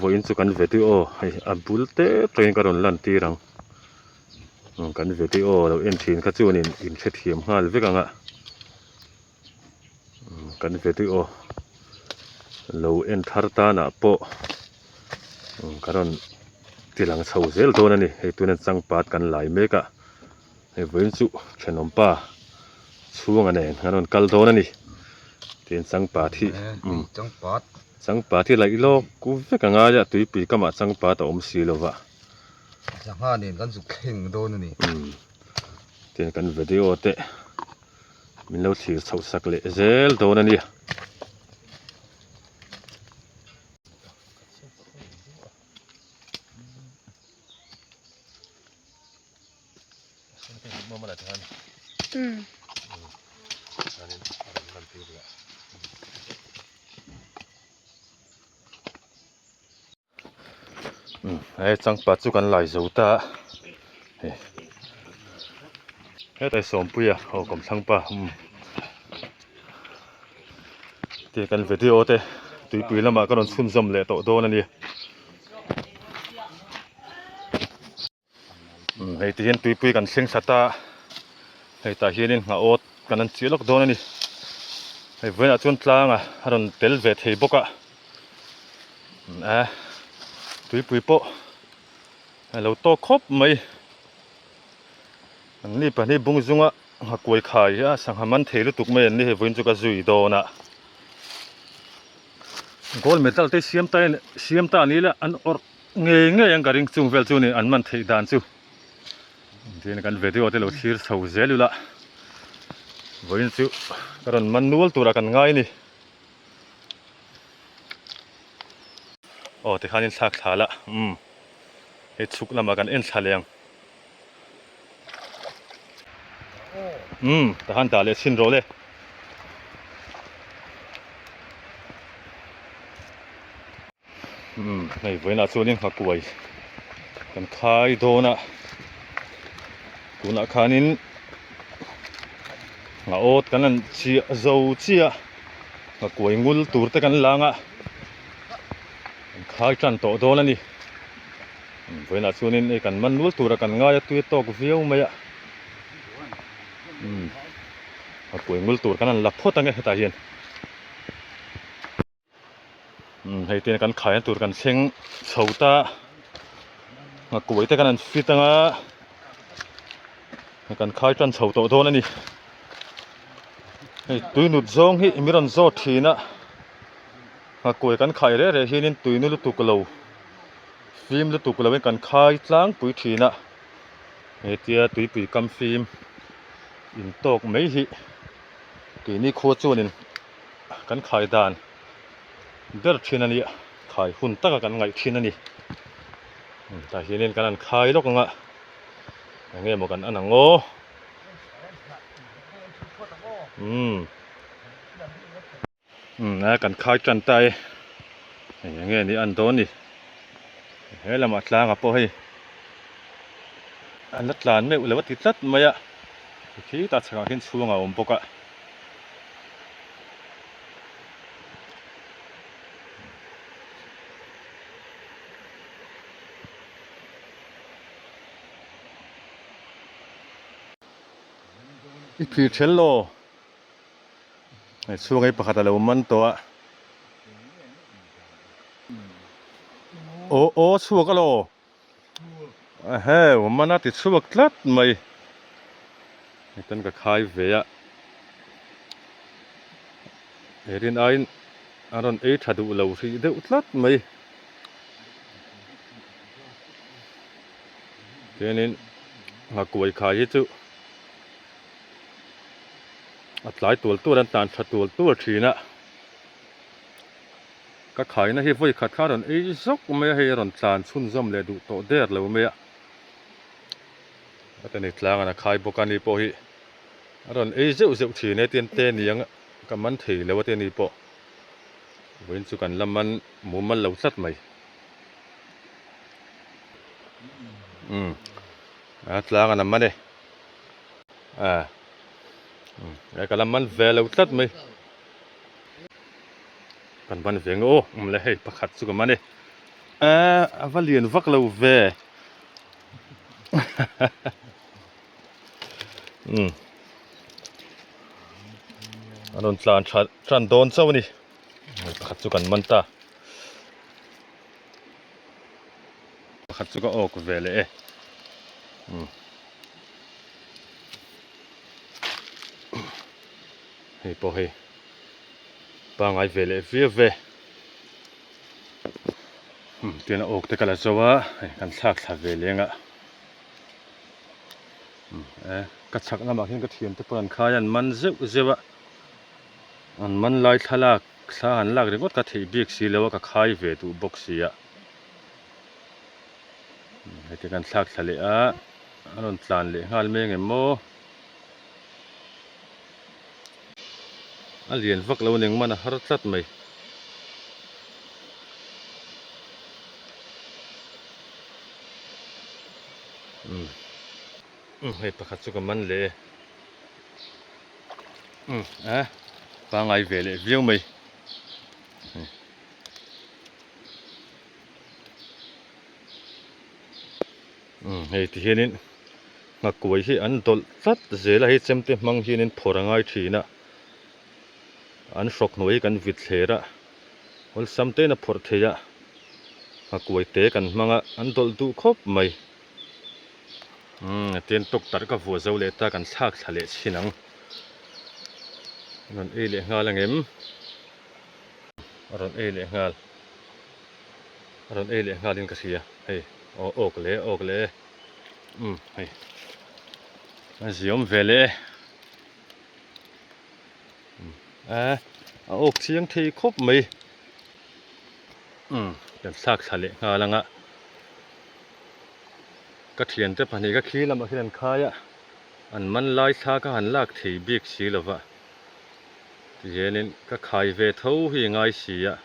Vawiin chu kan video hei a bul tep tawhin ka rawn lan tir ang kan video lo en thin kha chuanin in hrethiam nghal vek ang a kan video lo en thar tanah pawh ka rawn ti lang chho zel dawn a ni hei tuna changpat kan lai mek a hei vawiin chu thenawm pa chhunga nen an rawn kal dawn a ni tin changpat hi changpat hi laih lawk vek a ngai a tuipui kamah changpat a awm si lo va. Sangha nen kan zuk thleng dawn a ni. Tin kan video te min lo thlir chhoh sak leh zel dawn a ni. He changpat chu kan lai zo ta a hei hetlai sawmpuia aw kawmthlang pa umm ti kan video te tuipui lamah ka rawn chhunzawm leh tawh dawn a ni. Hei ti hian tuipui kan thleng thla ta a hei tah hianin nghah awt kan an chiah lawk dawn a ni hei vawiinah chuan tlang a a rawn tel ve thei bawk a a tuipui pawh a lo tawk khawp mai an ni pahnih bung zunga nghakuai khai a sangha man thei lutuk mai an ni hei vawiin chu ka zui dawn a gold medal te siam ta siam ta ni ila an awrh. Ngei ngei ang ka ring chung vel chu ni an man theih dan chu tin kan video te lo thlir chho zel ula vawiin chu ka rawn man nual tura kan ngai a ni aw tikhanin thlak thla la umm hei chhuk lamah kan en thla leh ang umm tahan dah leh chhin rawh le. Umm hei vawiinah chuanin nghakuai kan khai dawn a tunah khanin ngha awt kan han chiah zo chiah nghakuai ngul tur te kan lang a kan khai tan tawh dawn a ni vawiinah chuanin hei kan man nual tura kan ngai a tui a tawk viau mai a umm nghakuai ngul tur kan han la phawt ang e hetah hian. Hei te kan khaina tur kan thleng chho ta nghakuai te kan han fit anga kan khai tan chho tawh dawn a ni hei tui nut zawng hi mi rawn zawt thin a nghakuai kan khai reh reh hianin tui nu lutuk lo fim lutuk lo in kan khai tlangpui thin a hetia tuipui kam fim in tawk mai hi keini khua chuanin. Kan khai dan ber thin a nia khai hun taka kan ngaih thin a ni tah hianin kan han khai lawk ang a eng nge maw kan an ang aw umm umm a kan khai tan ta e eng nge ni an dawn ni he lamah tlangah pawh hei an la tlan meuh lo a ti tlat mai a khitah chhakah khian chhungah a awm bawk a. I phir ṭhel law hei chhung hi pakhat a lo man tawh a aw aw chhuak alaw Eheu mana ti chhuak tlat mai hetan ka khai ve a he rin aiin a rawn ei tha duh lo hrih deuh tlat mai chuanin nghakuai khai hi chu a tlai tual tual an tlan tha tual tual thin a. Ka khaina hi vawi khat kha a rawn ei zawk mai a, hei a rawn tlan chhunzawm leh duh tawh der lo mai a. Heta ni tlang an a khai bawk a ni pawh hi a rawn ei zeuh zeuh thin e tian te niang ka man thei lo a te ni pawh. Vawiin chu kan la man mumal lo tlat mai. Umm a tlang an a man e. A ka la man ve lo tlat mai. Kan ban ve nge aw awm le hei pakhat chu ka man e eh a va lian vak lo ve umm a rawn tlan tha tan dawn chauh a ni pakhat chu kan man ta pakhat chu ka awk ve leh e umm hei pawh hei. Pangai ve leh viau ve. Hmm, tian a awk te ka la zo a, hei kan thlak thla ve leng a. Hmm, eh, ka chhak lamah khian ka thiam te pawh an khai a, an man zeuh zeuh a. An man lai thlalak, thla han lak ringawt ka theih bik si lo a, ka khai ve duh bawk si a. Hmm, hei te kan thlak thla leh a, a rawn tlan leh nghal mai ang em maw. A lian vak lo ning man a har tlat mai. Umm umm hei pakhat chu ka man leh e. Umm a pangai ve leh viau mai. Umm hei ti hianin nghakuai hi an dawlh tlat zel a hei chemte hmang hianin phawrh a ngai thin a an hrawk hnuai hi kan vit thler a awlsam te in a phawrh thei a nghakuai te kan hmang a an dawlh duh khawp mai umm tin tuktarh ka vuah zo leh ta kan thlak thla leh chhin ang rawn ei leh nghal ang em a rawn ei leh nghal. A rawn ei leh nghalin ka hria hei aw awk leh awk leh e umm hei a ziawm ve leh e umm a a awk chiang thei khawp mai umm kan thlak thla leh nghal ang a ka thiante pahnih ka khi lamah khian an khai a an man lai thla kha han lak thei bik si lova tihianin ka khai ve tho hi ngai si a.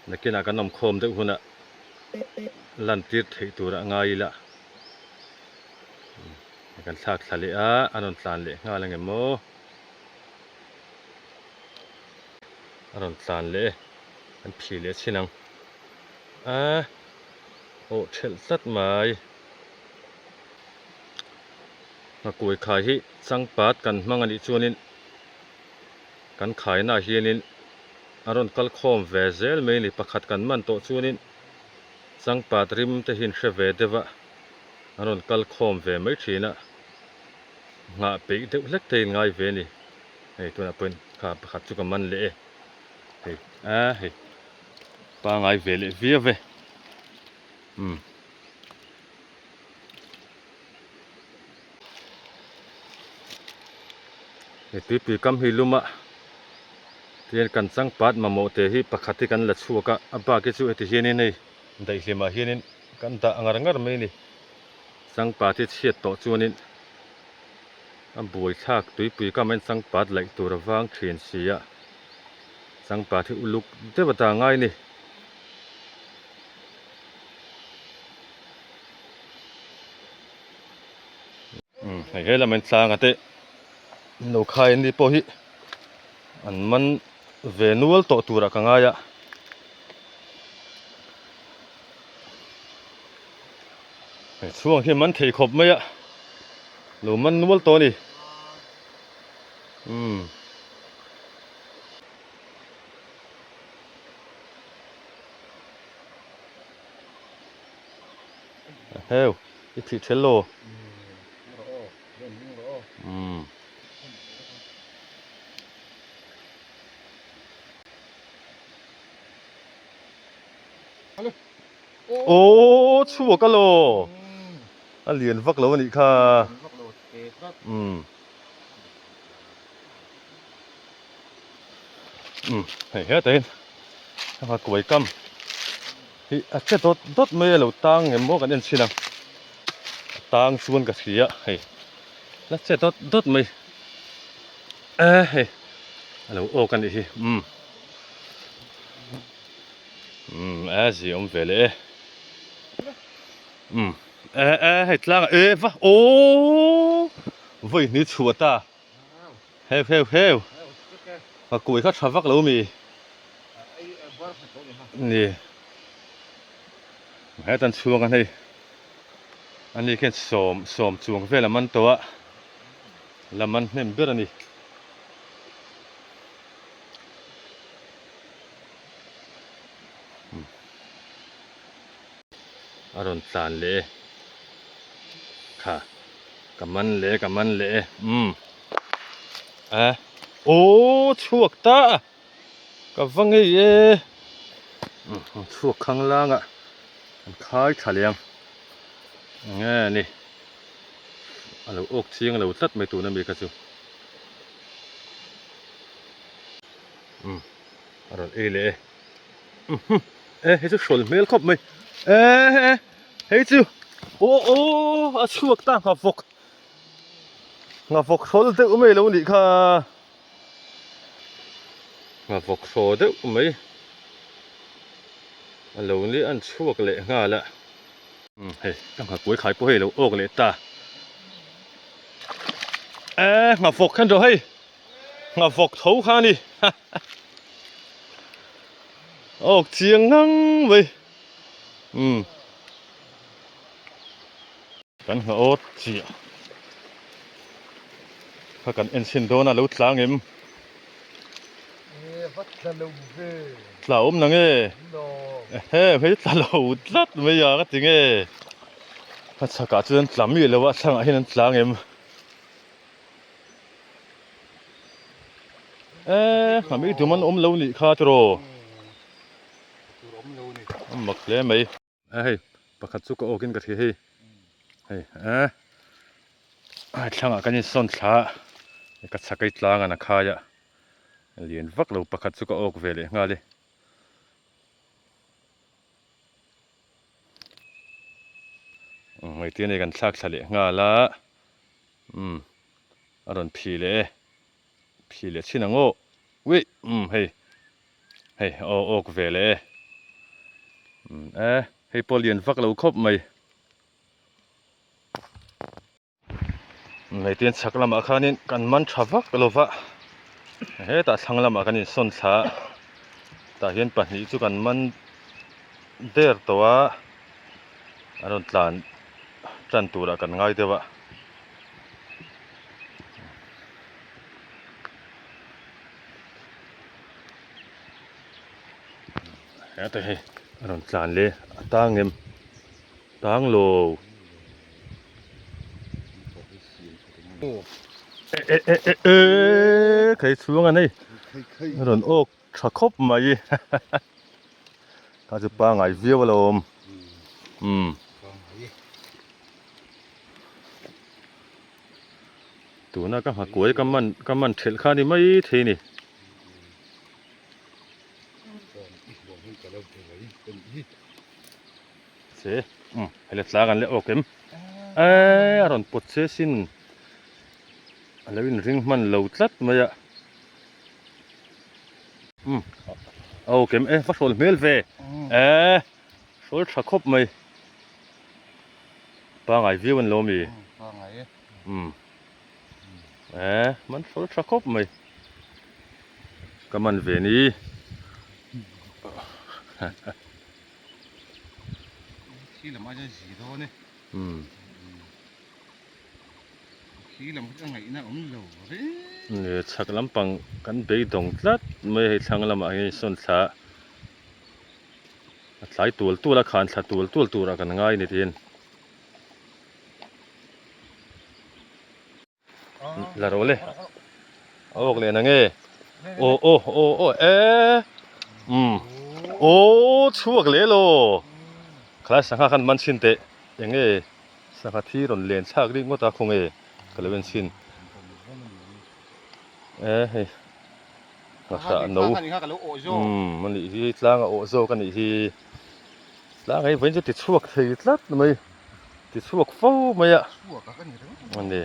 Nakinah kan awm khawm deuh hunah lantir theih tur a ngai ila kan thlak thla leh a, a rawn tlan leh nghal ang em aw? A rawn tlan leh e, kan phih leh chhin ang. A awh thelh tlat mai. Nghakuai khai hi changpat kan hmang anih chuanin kan khainaah hianin a rawn kal khawm ve zel mai a ni. Pakhat kan man tawh chuanin changpat rim te hi an hre ve deuh a, an rawn kal khawm ve mai thin a, nghah peih deuh hlek te in ngai ve a ni. Hei tunah pawhin kha pakhat chu ka man leh e, hei a hei pangai ve leh viau e umm. Hei tuipui kam hi lum a tihian kan changpat mamawh te hi pakhat hi kan la chhuak a a bak hi chu heti hianin hei daihlim ah hianin kan dah ngar ngar mai a ni changpat hi chhiat tawh chuanin a buai thlak tuipui kam ah hian changpat laih tur a vang thin si a changpat hi uluk deuh a ta ngai a ni. Umm hei he lam in tlang a te an lo khai an ni pawh hi an man ve nual tawh turah ka ngai a. Hei chhuang hi man thei khawp mai a lo man nual tawh a ni umm. Heu i thih ṭhel lo. Umm. Aw chhuak a law. A lian vak lo a nih kha. Umm. Umm hei hetah hian a kuai kam. Hi a che dawt dawt mai a lo tang ngem maw kan en chhin ang a tang chuan ka hria hei la che dawt dawt mai e hei a lo awk a nih hi umm umm a zia awm ve leh e umm e e hei tlang ah e va aww vawi hnih chhuah ta heu heu heu ka kuai kha tha vak lo mi. Ni. Hetan chhuang a hei. Ani khian sawm sawm chuang vel a man tawh a. La man hnem ber a ni. A rawn tlan leh e. Kha ka man leh e ka man leh e umm a aw chhuak ta a ka va ngei e umm chhuak khang lang a an khai tha leh ang enge ni a lo awk chiang lo tlat mai tuna mi kha chu umm a rawn ei leh e umm e hei chu hrawl hmel khawp mai e hei chu aw aw a chhuak ta nghavawk nghavawk hrawl deuh mai lo nih kha nghavawk hraw deuh mai a lo ni an chhuak leh nghal a umm hei ka nghakuai khai pawh hei lo awk leh ta e nghavawk khan rawh hei. Nghavawk tho kha a ni. Awk chiang ngang mai. Umm. Kan ngha awt chiah. Kha kan en chhin dawn a lo tla ngem. E va tla lo ve. Tla awm na nge. Ehe hei tla lo tlat mai a ka ti nge. Ka chhakah chuan tla mi lo a thlangah hian an tla ngem. Eee hnam i dum an awm lo nih kha tiraw a mak hle mai a hei pakhat chu ka awk in ka hria hei hei eh a thlangah kan insawn thla a ka chhak ei tlang an a khai a lian vak lo pakhat chu ka awk ve leh nghal e. Ngaihtuah nei kan thlak thla leh nghal a umm a rawn phi leh e phi leh chhin ang aw uih umm hei hei aw awk ve leh e umm e hei pawh lian vak lo khawp mai. Ngaihtuah chhak lamah khanin kan man tha vak lo va hetah thlang lamah kan insawn thla a tah hian pahnih chu kan man der tawh a an rawn tlan tan turah kan ngai deuh a. Hetah hei a rawn tlan leh a tang em. Tang lo. E e e e e khei chhung a nei. Rawn awk tha khawp mai. Kha chu pangai viau alawm. Um. Tuna ka nghakuai ka man ka man thelh kha ni mai thei ni. Che umm hei le tlang an le awk em eee a rawn pawt che sin a lo inring hman lo tlat mai a umm a awk em e va hrawl hmel ve eee hrawl tha khawp mai pangai viau an lo mi umm eee man hrawl tha khawp mai ka man ve ni. Khi lam aia zi dawn e. Umm. Khi lam hi a ngaihna awm lo reng. Nge chhak lampang kan beidawng tlat mai hei thlang lamah hian sawn thla a tlai tual tual a khan thla tual tual turah kan ngai ni tiin. La ro le a awk leh na nge aw aw aw aw e umm aw chhuak leh law khalai sangha khan man chhin teh eng nge sangha thi rawn len thlak rik ngawt a khawnge ka lo en chhin e hei nghahhrah no umm a nih hi tlang a awh zawk a nih hi tlang hei vawiin chu ti chhuak thei tlat mai. Ti chhuak fo mai a. A ni.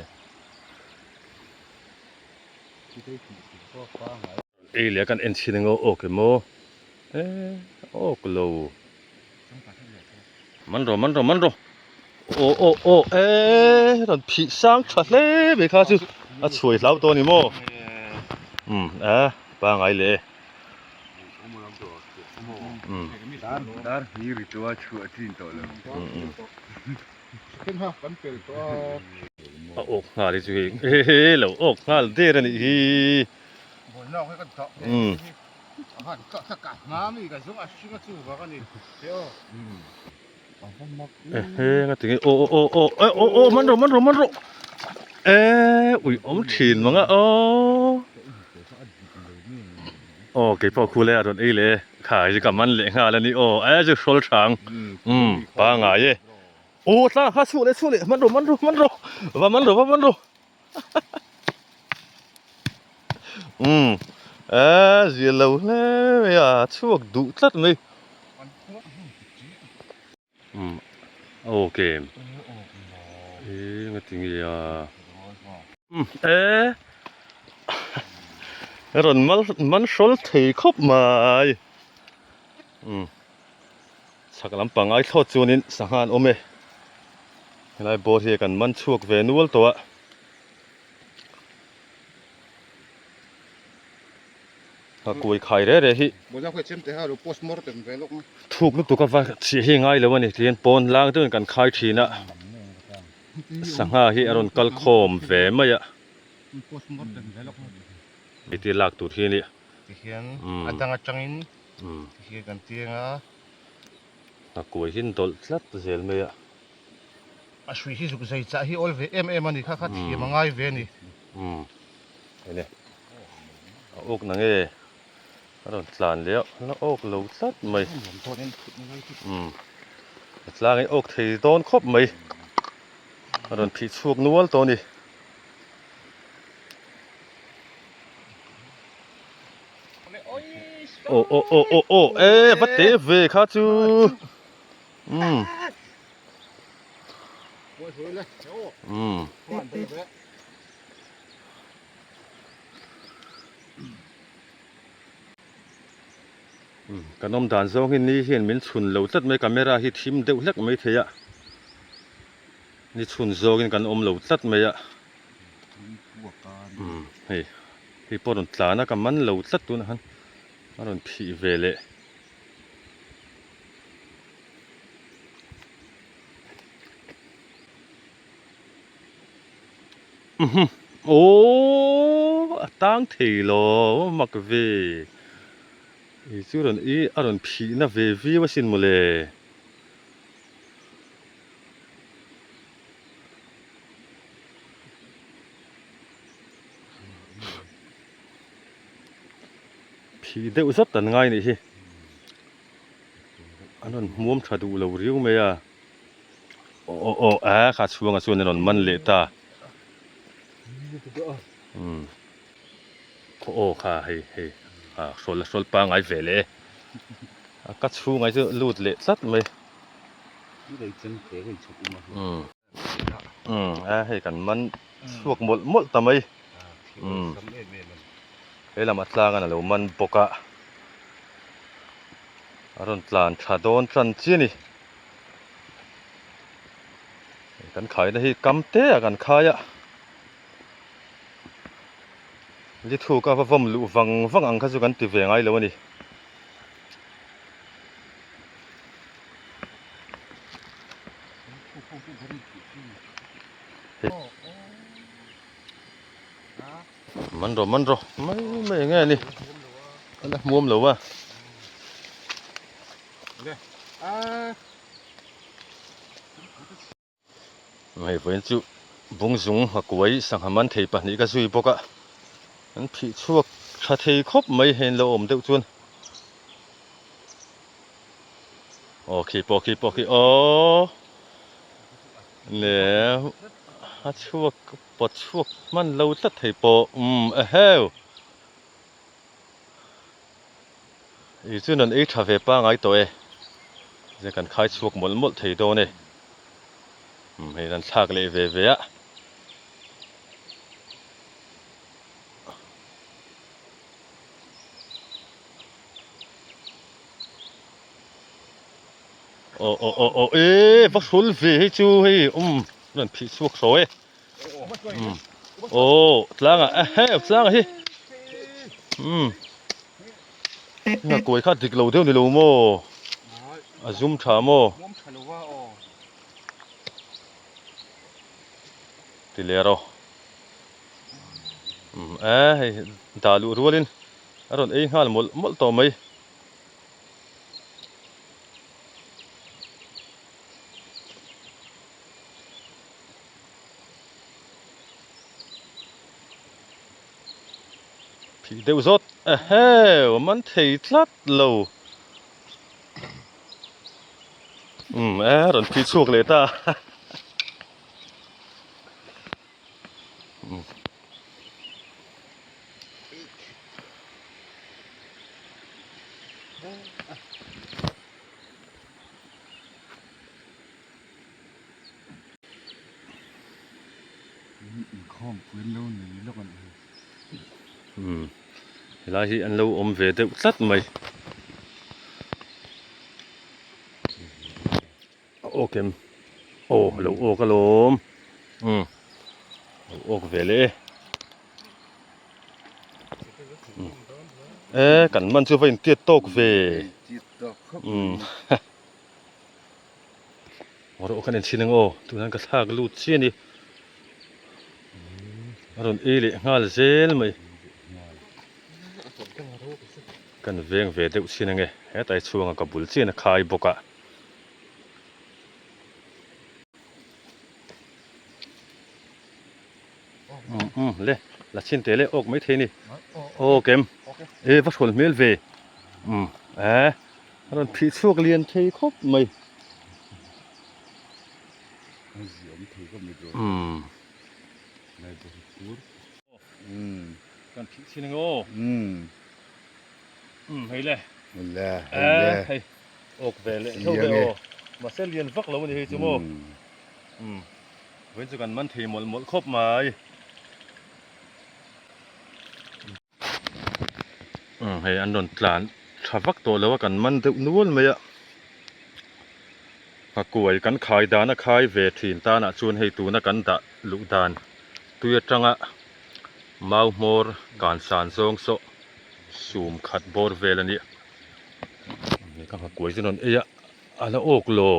Ei leh kan en chhin eng awk emaw e awk lo. Man rawh man rawh man rawh. Aw aw aw e rawn phih sang tha hle mai kha chu a chhuai hlau tawh a ni maw. Um a pangai leh e. Dar hi ri tawh a chhuah chin tawh lo. A awk nghal hi chu hei he lo awk nghal der a nih hi. Ehe nga tinge aw aw aw aw aw aw man rawh man rawh man rawh eh ui awm thin mang a aw aw keipawh khu lai a rawn ei leh e kha hi chu ka man leh nghal a ni aw eh chu hrawl hrang umm pangai e aw tlang kha chhuah leh chhuah leh man rawh man rawh man rawh va man rawh va man rawh umm eh zia lo hle mai a chhuak duh tlat mai. Umm aw kem e nga ti nge a umm e rawn mal man hrawl thei khawp mai umm chhak lampang ai thlawt chuanin sangha an awm e helai bawr hi kan man chhuak ve nual tawh a. A kuai khai reh reh hi thuk lutuk a va chhiah hi ngai lo a ni tihian pawn lang deuhin kan khai thin a sangha hi a rawn kal khawm ve mai a heti lak tur hi a ni a kuai hi an dawlh tlat zel mai a. A hrui hi zuk zai chah hi awl ve em em a ni kha kha thiam a ngai ve a ni. Umm ene a awk na nge a rawn tlan leh a la awk lo tlat mai umm a tlang hi awk thei dawn khawp mai a rawn phih chhuak nual tawh a ni. Aw aw aw aw aw e va te ve kha chu umm. Umm. Kan awm dan zawng hi ni hian min chhun lo tlat mai camera hi thim deuh hlek mai thei a ni chhun zawngin kan awm lo tlat mai a umm hei hei pawh a rawn tlan a ka man lo tlat tunah khan a rawn phih ve leh. Aww a tang thei lo mak ve ih chu rawn ih a rawn phih na ve viau asin mawle. Phih deuh zat an ngai nih hi. An rawn hmuam tha duh lo riau mai a. Aw aw aw a kha chhuanga chuan an rawn man leh ta. Umm khaw aw kha hei hei a hrawl a hrawl pangai ve leh e. A ka chhungah hi chu lut leh tlat mai. Umm umm a hei kan man chhuak mawlh mawlh ta mai. Umm he lamah tlangan a lo man bawk a. A rawn tlan tha dawn tan chiah a ni. Kan khaina hi kam te ah kan khai a. Li thuk a va vawm luh vang vang ang kha chu kan ti ve ngai lo a ni. Man rawh man rawh mai mai enge a ni a la hmuam lo a. Hei vawiin chu bungzung a kuai sangha man thei pahnih ka zui bawk a an phih chhuak tha thei khawp mai hei an lo awm deuh chuan aw khi pawh khi pawh khi aw le a chhuak pawt chhuak hman lo tlat thei pawh umm eheu. Ih chuan an ei tha ve pangai tawh e zia kan khai chhuak mawlh mawlh thei dawn e umm hei an thlak leh ve ve a. Aw aw aw aw e va hrul ve hei chu hei umm rawn phih chhuak hraw e. Umm aw tlangah eheh tlangah hi umm. Nghakuai kha dik lo deuh ni lo maw? A zum tha maw? Ti leh rawh. Umm e hei dah luh rualin a rawn ei nghal mawlh mawlh tawh mai. Phih deuh zawt eheu a man thei tlat lo umm e rawn phih chhuak leh ta umm. Umm helai hi an lo awm ve deuh tlat mai a awk em aw a lo awk alawm umm a lo awk ve leh e e kan man chu va intiat tawk ve umm. Rawh kan en chhin ang aw tunah ka thlak lut chiah a ni a rawn ei leh nghal zel mai kan veng ve deuh chhin ang e hetlai chhunga ka bul chian a khai bawk a. Umm umm le la chhin teh le awk maithei a ni awk em e va hrawl hmel ve umm eh a rawn phih chhuak lian thei khawp mai umm kan phih chhin ang aw umm hei le eh hei awk ve leh theuh ve aw mahse lian vak lo a ni hei chu maw umm. Vawiin chu kan man thei mawlh mawlh khawp mai. Umm hei an rawn tlan tha vak tawh lo a kan man deuh nual mai a. Nghakuai kan khai dan a khai ve thin tanah chuan hei tuna kan dah luh dan tui atanga mau hmawr kan san zawng saw sum khat bawr vel a nia. Hei ka nghakuai chu an rawn ei a a la awk lo.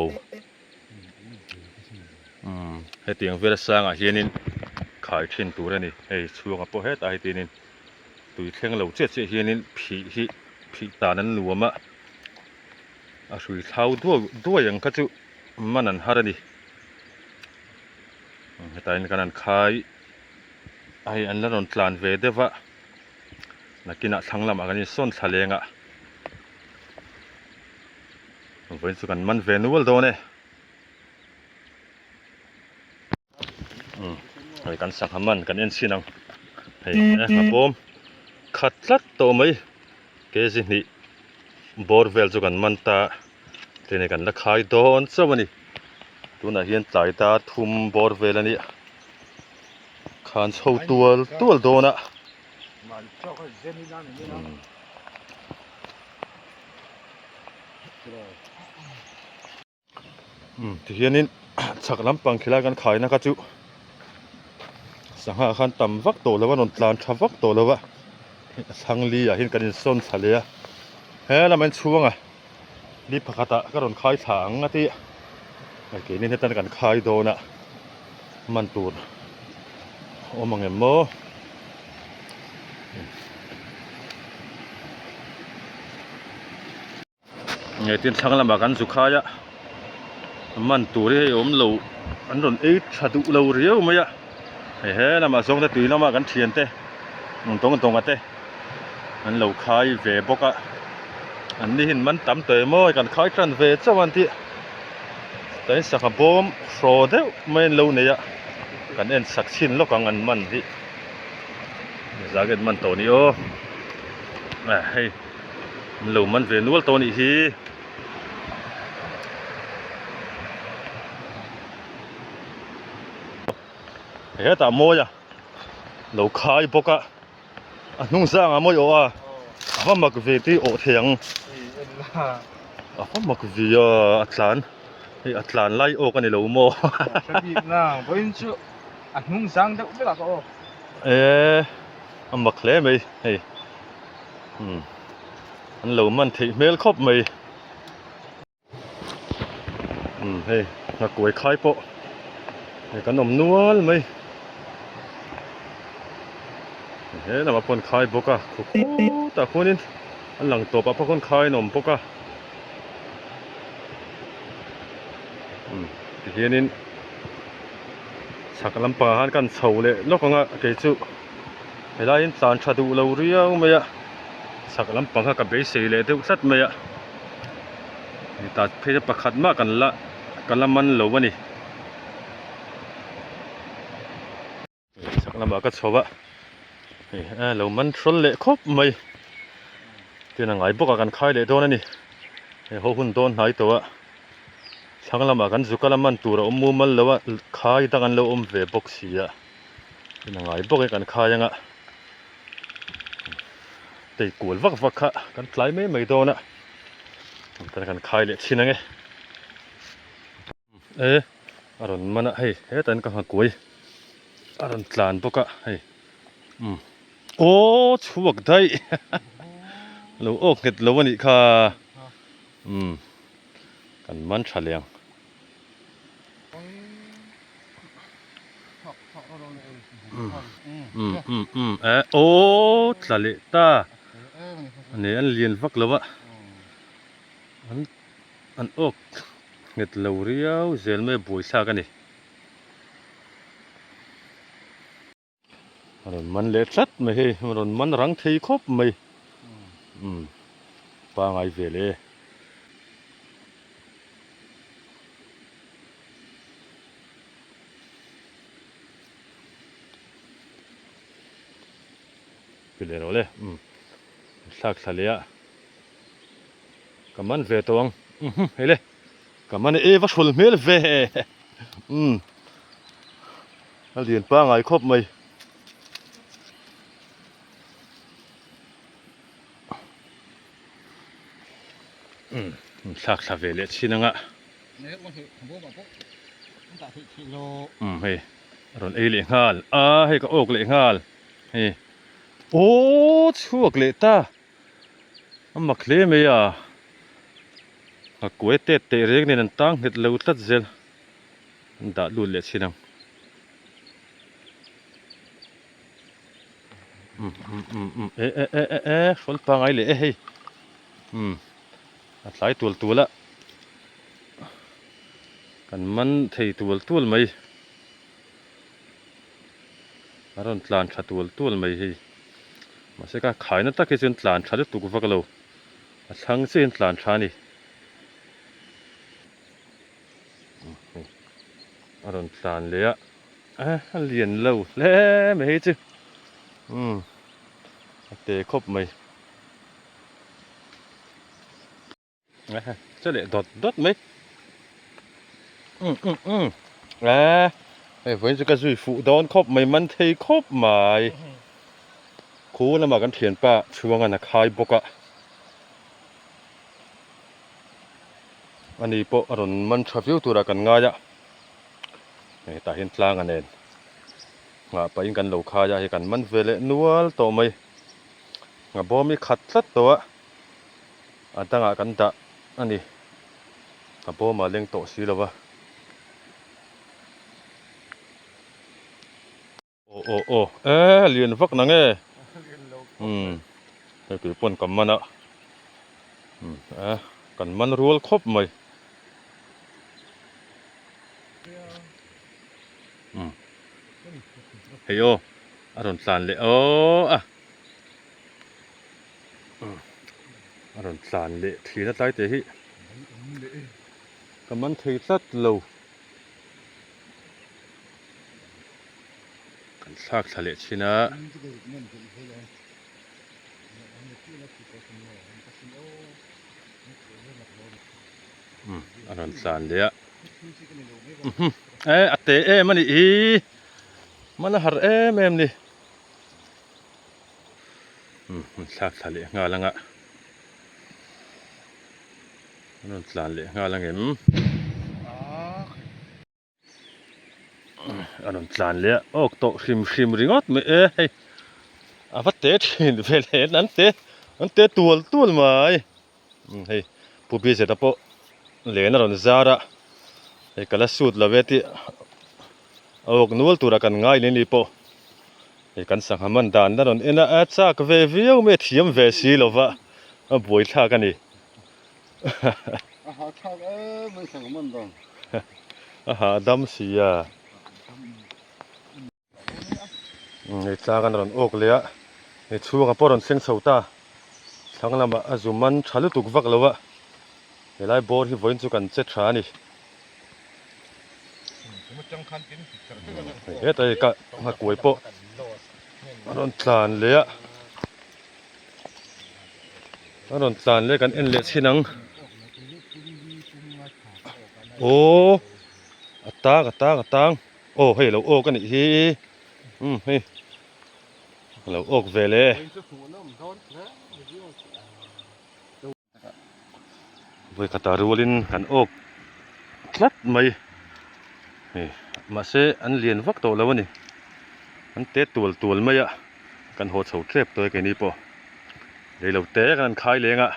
Umm hetiang vel sangah hianin khai thin tur a ni hei chhungah pawh hetah hi tinin tui thleng lo chiah chiah hianin phih hi phih tan an nuam a a hrui thlau duai duai ang kha chu man an har a ni hetah hian kan han khai a hei an la rawn tlan ve deuh va nakinah thlang lamah kan insawn thla leng a. Vawiin chu kan man ve nual dawn e. Umm hei kan sangha man kan en chhin ang hei e a bawm khat tlat tawh mai kg hnih bawr vel chu kan man ta tene kan la khai dawn chauh a ni tunah hian tlai dar thum bawr vel a nia khan chho tual tual dawn a. Umm tihianin chhak lampang khilai kan khaina kha chu sangha khan tam vak tawh lo a rawn tlan tha vak tawh lo a a thlang li ah hian kan insawn thla leh a he lamah hian chhuanga li pakhatah ka rawn khai thla ang a tih a keini hian kan khai dawn a man tur awm ang em maw. Nge tin thlang lamah kan zu khai a man tur hi hei awm lo an rawn ei tha duh lo riau mai a hei he lamah zawng te tui lama kan thian te dawng dawng a te an lo khai ve bawk a an ni hian man tam tawh em aw kan khai tan ve chauh an tih chuan sangha bawm hraw deuh mai an lo nei a kan en sak chhin lawk ang an man hi zah nge an man tawh ni aw hei. An lo man ve nual tawh a nih hi. Hetah mawi a lo khai bawk a a hnung zangah mawi awh a a va mak ve tih awh thei ang a va mak ve a a tlan hei a tlan lai awk a ni lo maw a hnung zang deuh vek ah ka awk e a mak hle mai hei. Umm. An lo man theih hmel khawp mai. Umm hei nghakuai khai pawh hei kan awm nual mai. He lamah pawh an khai bawk a khu khutah khuanin a lang tawpah pawh khawn khai an awm bawk a. Umm tihianin chhak lampangah khan kan chho leh lawk ang a kei chu helaiin tlan tha duh lo riau mai a chhak lampang kha ka beisei leh deuh tlat mai a hetah phei chuan pakhat mah kan la ka la man lo a ni. Chhak lamah ka chho a hei a lo man hrawl leh khawp mai tin a ngai bawk a kan khai leh dawn a ni hei ho hun dawn hnai tawh a thlang lamah kan zu kal a man tur a awm mumal lo a khai dang an lo awm ve bawk si a tin a ngai bawk e kan khai anga tei kual vak vak kha kan tlai mai mai dawn a kan khai leh thin ang e. E a rawn man a hei hetah hian ka nghakuai a rawn tlan bawk a hei umm aw chhuak daih lo awk nghet lo a nih kha umm kan man tha leh ang. Umm umm umm e aw tla leh ta a ni an lian vak lo a an. An awk nghet lo riau zel mai a buaithlak a ni. A rawn man leh tlat mai hei, a rawn man rang thei khawp mai. Umm pangai ve le. Ti leh rawh le, umm thlak thla leh a. Ka man ve tawh ang umm hei le ka man e va hrawl hmel ve umm a lian pangai khawp mai umm thlak thla ve leh chin anga umm hei a rawn ei leh nghal a hei ka awk leh nghal hei aw chhuak leh ta. A mak hle mai a, a kuai tet teh reng nen an tang nghet lo tlat zel, an dah lut leh thin ang. Um um um um e e e e e hrawl pangai leh e hei um a tlai tual tual a kan man thei tual tual mai a rawn tlan tha tual tual mai hei mahse ka khaina tak hi chuan tlan tha lutuk vak lo a thlang chiah in tlan tha a ni a rawn tlan leh a a lian lo hle mai hei chu umm a te khawp mai. Che leh dawt dawt mai um um um a hei vawiin chu ka zui fuh dawn khawp mai man thei khawp mai khu lamah kan thianpa chhuangan a khai bawk a ani pawh a rawn man tha viau turah kan ngai a hetah hian tlang a nen nghah pahin kan lo khai a hei kan man ve leh nual tawh mai a bawm hi khat tlat tawh a. A dangah kan dah a ni. A bawmah leng tawh si lo va. Aw aw aw e lian vak na nge umm hei tui pawn ka man a umm e kan man rual khawp mai umm hei aw a rawn tlan leh aw a. A rawn tlan leh thin a tlai teh hi ka man thei tlat lo kan thlak thla leh thin a. A rawn tlan leh a e a te em a nih hi man a har em em ni. Umm thlak thla leh nghal anga an rawn tlan leh nghal ang em a rawn tlan leh a awk tawh hrim hrim ringawt mai e hei a va te thin ve leh an te. An te tual tual mai. Umm hei Pu Bizeta pawh len a rawn zar a, hei ka la sut lo e tih a awk nual tura kan ngai ni ni pawh hei kan sangha man dan la rawn en a, a chak ve viau mai a thiam ve si lo va, a buai thlak a ni. A hah thlak em mai sangha man dan. A hahdam si a. Hei tlang an rawn awk leh a, hei chhungah pawh a rawn thleng chho ta, thlang lamah a zu man tha lutuk vak lo a, helai bawr hi vawiin chu kan che tha a ni. Hei hetah hi ka nghakuai pawh a rawn tlan leh a, a rawn tlan leh kan en leh chhin ang, aw a tang a tang a tang. Aw hei lo awk a nih hi umm hei a lo awk ve le. Vawikhat ah rualin kan awk tlat mai hei mahse an lian vak tawh lo a ni an te tual tual mai a kan haw chho tep tawh e keini pawh reilo te kan han khai leng a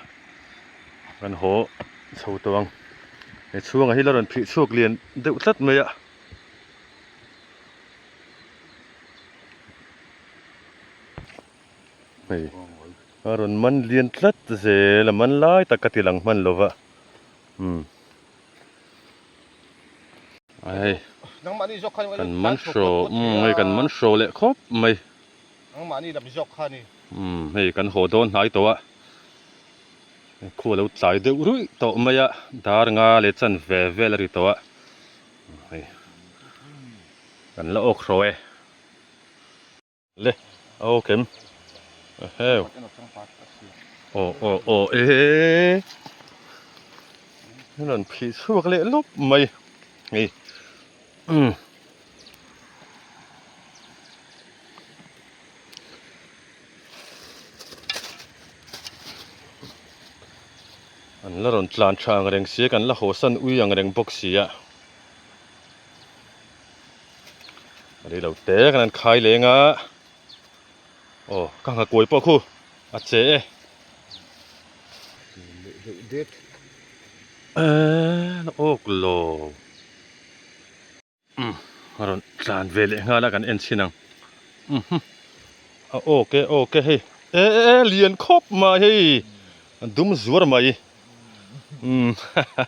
kan haw chho tawh ang he chhungah hi la rawn phih chhuak lian deuh tlat mai a. Hei a rawn man lian tlat zel a man lai tak ka ti lang hman lo va umm a hei kan man hraw umm hei kan man hraw leh khawp mai umm hei kan haw dawn hnai tawh a Khu a lo tlai deuh ruih tawh mai a, dar nga leh chan ve vel a ri tawh a, hei kan la awk hraw e. Le a awk em? Eheu. Aw aw aw ee. Rawn phih chhuak leh lawp mai hei umm. An la rawn tlan tha ang reng si a, kan la haw san ui ang reng bawk si a. A rei lo te kan han khai leng a, aw ka nghakuai pawh khu a che e. Eee la awk lo. Umm a rawn tlan ve leh nghal a kan en chhin ang umm a awk e awk e hei e e e lian khawp mai hei a dum zuar mai umm ha ha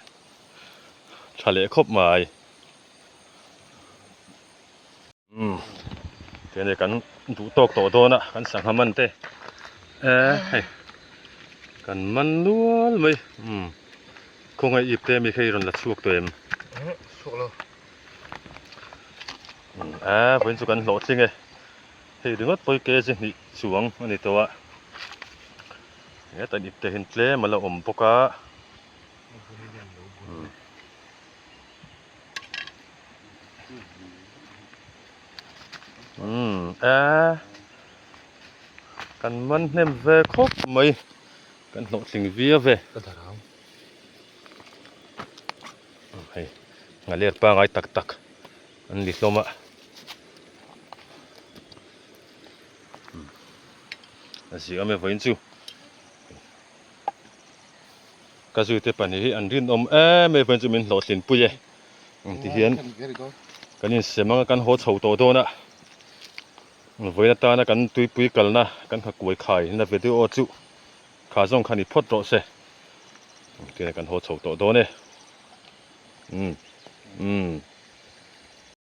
tha leh khawp mai umm tihian kan duh tawk tawh dawn a kan sangha man te e hei kan man nual mai umm khawngaih ip te mi kha i rawn la chhuak tawh em. Chhuak lo. A vawiin chu kan hlawhtling e. Hei ringawt pawi kg hnih chuang a ni tawh a. Heta ip te hian tlem a la awm bawk a. Umm a kan man hnem ve khawp mai. Kan hlawhtling viau ve. Ka darang. Hei nghaler pangai tak tak an ni hlawm a a zia awm e vawiin chu ka zui te pahnih hi an rinawm em em vawiin chu min hlawhtlin pui e ti hian kan insem anga kan haw chho tawh dawn a vawiin atana kan tuipui kalna kan nghakuai khai na video chu Kha zawng kha ni phawt rawh se. Engtin kan haw chho tawh dawn e. Umm. Umm.